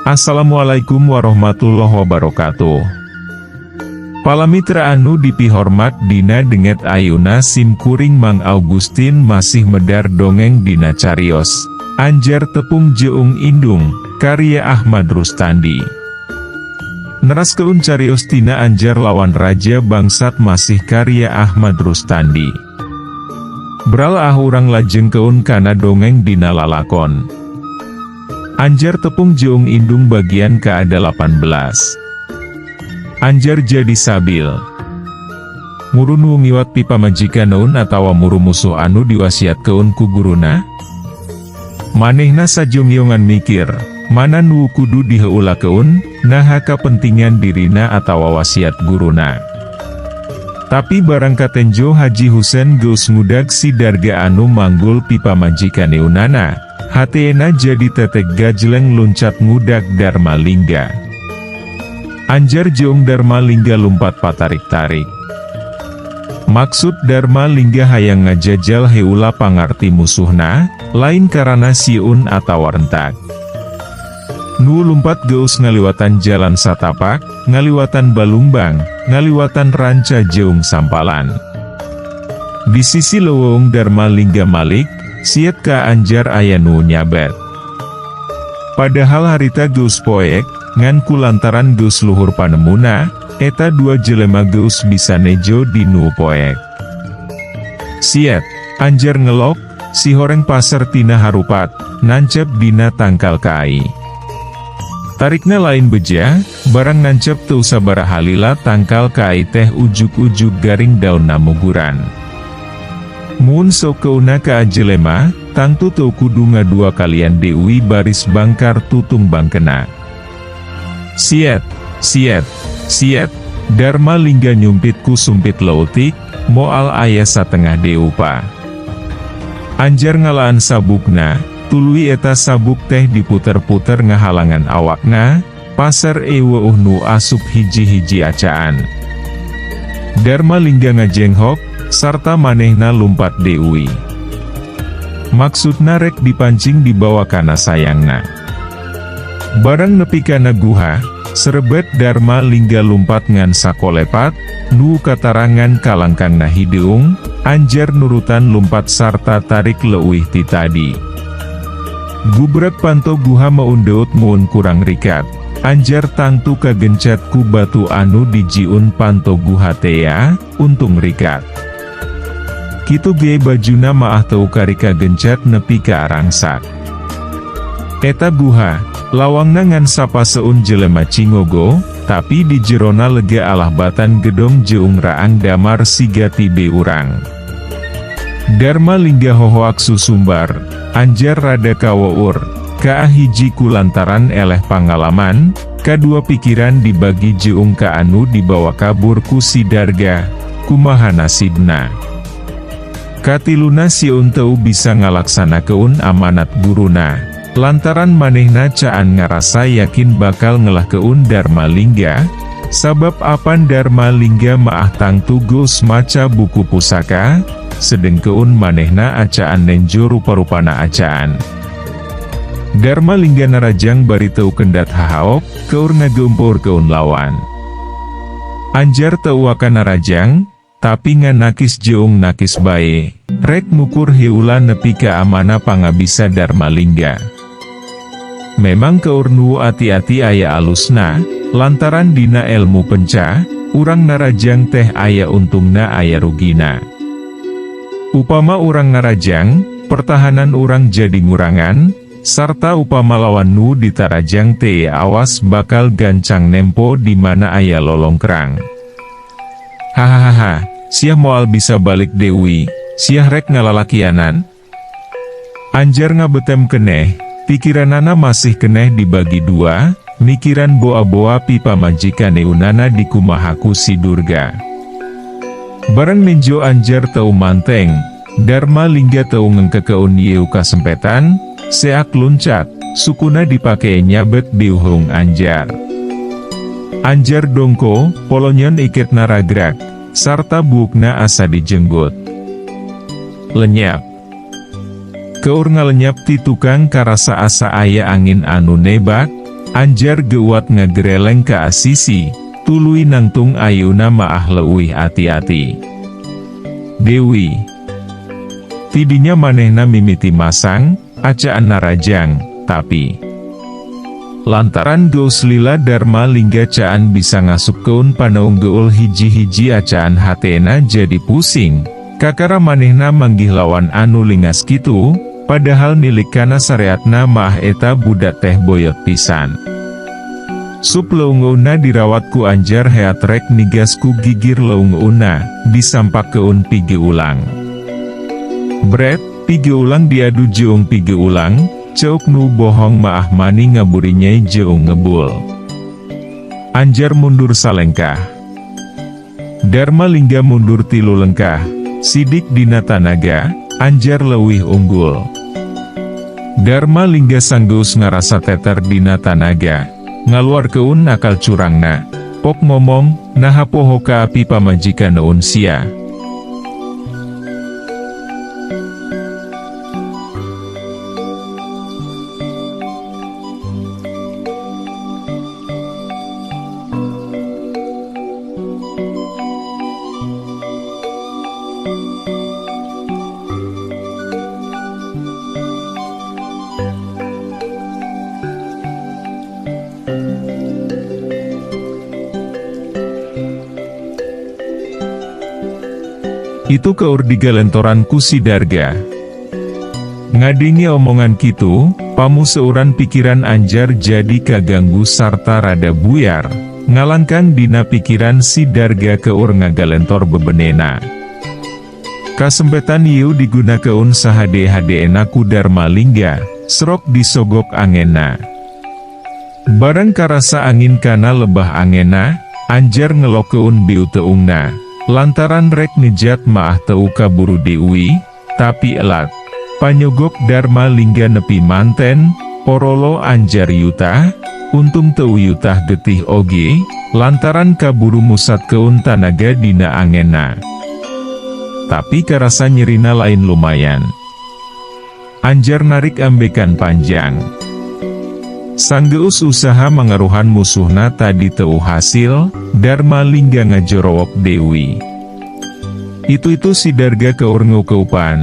Assalamualaikum warahmatullahi wabarakatuh. Palamitra anu dipihormat, dina dinten ayeuna sim kuring Mang Augustin masih medar dongeng dina carios Anjar Tepung Jeung Indung karya Ahmad Rustandi. Neraskeun carios tina Anjar lawan Raja Bangsat, masih karya Ahmad Rustandi. Bral ah, urang lajengkeun kana dongeng dina lalakon Anjar Tepung Jeung Indung bagian ke-18. Anjar jadi sabil. Muru nu ngiwat pipamajikaneun atawa muru musuh anu diwasiatkeun ku guruna? Manehna sajongiongan mikir, mana nu kudu diheulakeun, naha kapentingan dirina atawa wasiat guruna. Tapi barang katenjo Haji Husen geus ngudag si Darga anu manggul pipamajikaneunana, hatena jadi tetek gajleng luncat ngudag Dharma Lingga. Anjar jeung Dharma Lingga lumpat patarik-tarik. Maksud Dharma Lingga hayang ngajajal heula pangarti musuhna, lain karana sieun atawa rentak. Nu lumpat geus ngaliwatan jalan satapak, ngaliwatan balumbang, ngaliwatan ranca jeung sampalan. Di sisi leuweung Dharma Lingga malik, siet ka Anjar aya nu nyabet. Padahal harita geus poek, ngan ku lantaran geus luhur panemuna, eta dua jelema geus bisa nejo di nu poek. "Siet," Anjar ngelok, sihoreng paser tina harupat, nancep dina tangkal kai. Tarikna lain beja, barang nancep teu sabaraha lila tangkal kai teh ujug-ujug garing daun namuguran. Mun sok keuna ka jelema, tangtu teu kudu ngadua kalian deui baris bangkar tutung bangkena. "Siet, siet, siet," Dharma Lingga nyumpit ku sumpit leutik, moal aya satengah deupa. Anjar ngalaan sabukna, tuluy eta sabuk teh diputer-puter ngahalangan awakna, paser euweuh nu asup hiji-hiji acaan. Dharma Lingga ngajenghok, sarta manehna lumpat deui. Maksudna rek dipancing dibawa kana sayangna. Barang nepi kana guha, serebet Dharma Lingga lumpat ngan sakolepat, nu katarangan kalangkangna hideung, Anjar nurutan lumpat sarta tarik leuwih ti tadi. Gubrek panto guha meundeut mun kurang rikat. Anjar tangtu kagencet ku batu anu dijiun panto guha tea, untung rikat. Kitu ge bajuna maah teu kari kagencet nepi ka arangsak. Eta guha, lawangna ngan sapaseun jelema cingogo, tapi di jerona lega alah batan gedong jeung raang damar siga tibe urang. Dharma Lingga hohoak susumbar, Anjar rada kaweur, kahiji ku lantaran eleh pangalaman, kadua pikiran dibagi jeung ka anu dibawa kabur ku si Darga, kumaha nasibna. Katiluna sieun teu bisa ngalaksanakeun amanat guruna, lantaran manehna caan ngarasa yakin bakal ngelahkeun Dharma Lingga, sabab apan Dharma Lingga maah tangtu geus maca buku pusaka, sedengkeun manehna acaan nenjo rupa-rupana acaan. Dharma Lingga narajang bari teu kendat hahaok, keur ngageumpurkeun lawan. Anjar teu waka narajang, tapi ngan nakis jeung nakis bae, rek ngukur heula nepi ka amana pangabisa Dharma Lingga. Memang keur nu ati-ati aya alusna, lantaran dina ilmu penca, urang narajang teh aya untungna aya rugina. Upama urang narajang, pertahanan urang jadi ngurangan, sarta upama lawan nu ditarajang teh awas bakal gancang nempo di mana aya lolongkrang. "Hahaha, siah moal bisa balik deui, siah rek ngalalakianan?" Anjar ngabetem keneh, pikiranana masih keneh dibagi dua, mikiran boa-boa pipamajikaneunana dikumaha ku si Durga. Barang nenjo Anjar teu manteng, Dharma Lingga teu ngengkekeun ieu kasempetan, seak luncat, sukuna dipake nyabet biuhung Anjar. Anjar dongko, polonyon iketna ragrak, sarta buukna asa dijenggut. Lenyap. Keur ngalenyap ti tukang karasa asa aya angin anu nebak, Anjar geuwat ngagereleng ka sisi, tuluy nangtung ayeuna maah leuwih ati-ati. Dewi. Tidinya manehna mimiti masang, acaan narajang, tapi lantaran geus lila Dharma Lingga caan bisa ngasupkeun paneunggul hiji-hiji acaan hatena jadi pusing, kakara manehna manggih lawan anu lingas kitu, padahal nilik kana sareatna maah eta budak teh boyot pisan. Sup leungeunna dirawat ku Anjar heat rek nigas ku gigir leungeunna, disampakkeun pigeulang. Bret, pigeulang diadu jeung pigeulang, ceuk nu bohong maah mani ngaburinyai jeung ngebul. Anjar mundur salengkah. Dharma Lingga mundur 3 lengkah, sidik dina tanaga, Anjar leuwih unggul. Dharma Lingga sanggeus ngarasa teter dina tanaga, ngaluarkeun akal curangna, pok ngomong, naha poho ka api pamajikan neun sia. Itu keur digalentoran ku si Darga. Ngadenge omongan kitu, pamuseuran pikiran Anjar jadi kaganggu sarta rada buyar, ngalangkang dina pikiran si Darga keur ngagalentor bebenena. Kasempetan ieu digunakeun sahade-hadeena ku Dharma Lingga, serok disogok angenna. Barang karasa angin kana lebah angenna, Anjar ngelokeun biuteungna. Lantaran rek ngejat maah teu kaburu deui, tapi elat. Panyogok Dharma Lingga nepi manten, porolo Anjar yutah, untung teu yutah getih oge, lantaran kaburu musatkeun tanaga dina angenna. Tapi karasa nyerina lain lumayan. Anjar narik ambekan panjang. Sanggeus usaha mangaruhan musuhna tadi teu hasil, Dharma Lingga ngajorowok Dewi. Itu-itu si Darga keur ngeupan.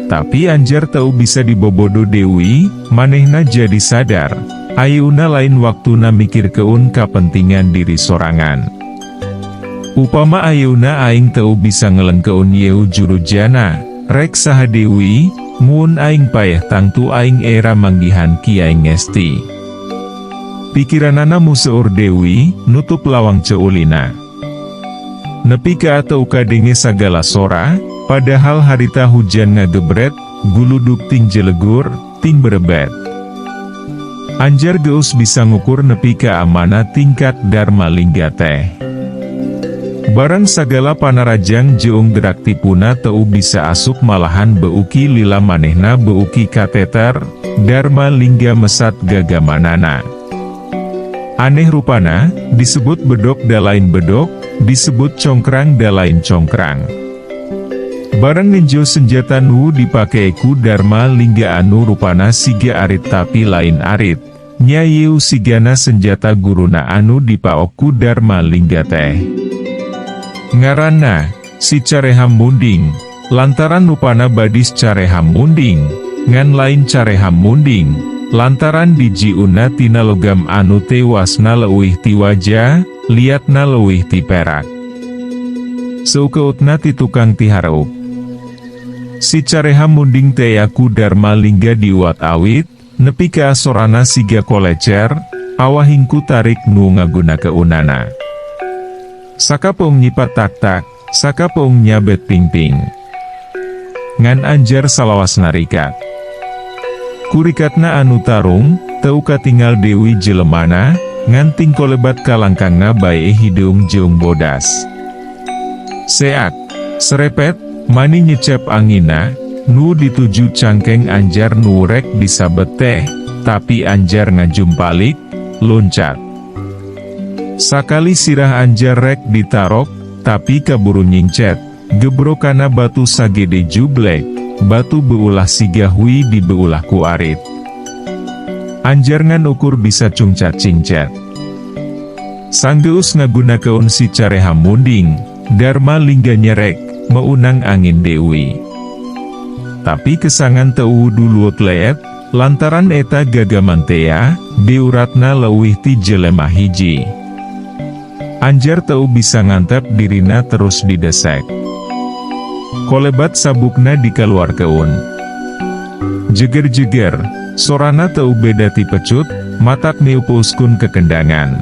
Tapi Anjar teu bisa dibobodo Dewi, manehna jadi sadar, ayeuna lain waktuna mikirkeun kapentingan diri sorangan. Upama ayeuna aing teu bisa ngelengkeun yeu jurujana, rek saha Dewi, mun aing payah tangtu aing era manggihan Kiai Ngesti. Pikiranana museur Dewi, nutup lawang ceulina. Nepi ka atau kadenge sagala sora, padahal harita hujan ngagebret, guluduk ting jelegur, ting berebet. Anjar geus bisa ngukur nepi ka amana tingkat Dharma Lingga teh. Barang sagala panarajang jeung gerak tipuna teu bisa asup malahan beuki lila manehna beuki kateter, Dharma Lingga mesat gagamanana. Aneh rupana, disebut bedok dalain bedok, disebut congkrang dalain congkrang. Barang ninjo senjata nu dipake ku Dharma Lingga anu rupana siga arit tapi lain arit, nyayu sigana senjata guruna anu dipaok ku Dharma Lingga teh. Ngaranna, si Careham Munding, lantaran rupana badis Careham Munding, ngan lain Careham Munding, lantaran dijiuna tina logam anu tewasna leuwih ti waja, liatna leuwih ti perak. Seukeutna ti tukang tihareup. Si Careham Munding teh ku Dharma Lingga diuat awit, nepi ka sorana siga kolecer, awahingku tarik nu ngagunakeunana. Sakapeung nyipat tak-tak, sakapeung nyabet ping-ping. Ngan Anjar salawas narikat. Kurikatna anu tarung, teu katingal Dewi jelemana, ngan tingkolebat kalangkangna bae hideung jeung bodas. Seak, serepet, mani nyecep angina, nu dituju cangkeng Anjar nu rek disabet teh, tapi Anjar ngajumpalik, loncat. Sakali sirah Anjar rek ditarok, tapi kaburu nyincet, gebrokana batu sagede jublek, batu beulah siga hui dibeulah ku arit. Anjar ngan ukur bisa cungcat-cingcet. Sanggeus ngagunakeun si careha munding, Dharma Lingga nyerek, meunang angin deui. Tapi kesangan teu duluot leet, lantaran eta gagaman tea, beuratna leuwih ti jelema hiji. Anjar teu bisa ngantep dirina terus didesek. Kolebat sabukna dikaluarkeun. Jeger-jeger, sorana teu beda ti pecut, matak miupuuskun kekendangan.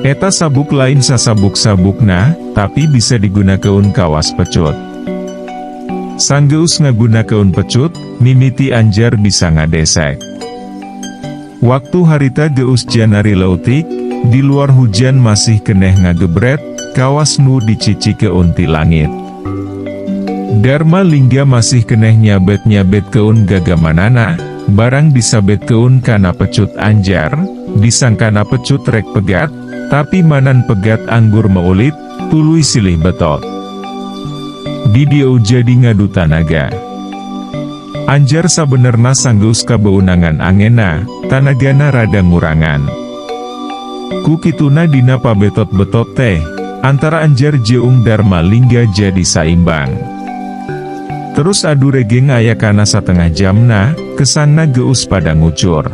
Eta sabuk lain sasabuk-sabukna, tapi bisa digunakeun kawas pecut. Sanggeus ngagunakeun pecut, mimiti Anjar bisa ngadesek. Waktu harita geus janari leutik, di luar hujan masih keneh ngagebret, kawas nu dicicikeun ti langit. Dharma Lingga masih keneh nyabet-nyabetkeun gagamanana, barang disabetkeun kana pecut Anjar, disangkana pecut rek pegat, tapi manan pegat anggur meulit, tuluy silih betot. Di dieu jadi ngadu tanaga. Anjar sabenerna sanggeus kabeunangan angenna, tanagana rada ngurangan. Ku kituna dina pabetot-betot teh, antara Anjar jeung Dharma Lingga jadi saimbang. Terus adu regeng aya kana satengah jamna, kesangna geus pada ngucur.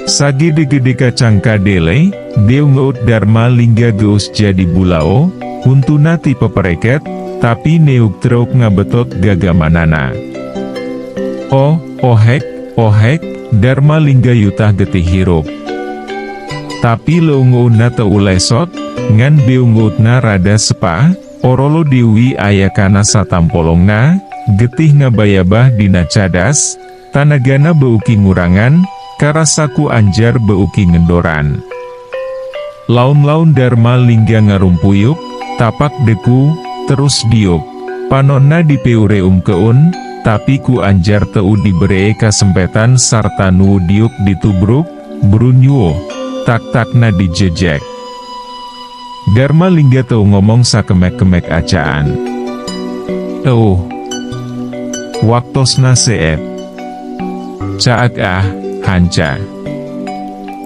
Sagede-gede kacang kadele, beungeut Dharma Lingga geus jadi bulao, huntuna ti pepereket, tapi neuk treuk ngabetot gagamanana. Oh, ohek, ohek, Dharma Lingga yutah getih hirup. Tapi leungeunna teu lesot, ngan beungeutna rada sepa, orolo deui aya kana satampolongna, getih ngabayabah dina cadas, tanagana beuki ngurangan, karasa ku Anjar beuki ngendoran. Laun-laun Dharma Lingga ngarumpuyuk, tapak deku, terus diuk. Panonna dipeureumkeun, tapi ku Anjar teu dibere kasempetan sarta nu diuk ditubruk, brunyuh, tak-takna dijejek. Dharma Lingga teu ngomong sakemek-kemek acaan. "Euh. Waktosna seep. Caag ah, hanca.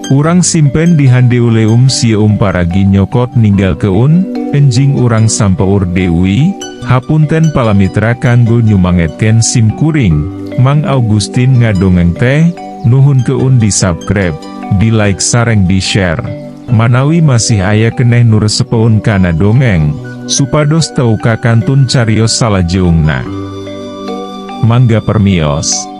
Urang simpen di handeuleum sieum paragi nyokot ninggalkeun, enjing urang sampeur deui, hapunten palamitra kanggo nyumangetkeun sim kuring, Mang Augustin ngadongeng teh, nuhunkeun di subscribe, di like sareng di share. Manawi masih aya keneh nu resepeun kana dongeng, supados teu kakantun carios salajeungna. Mangga permios."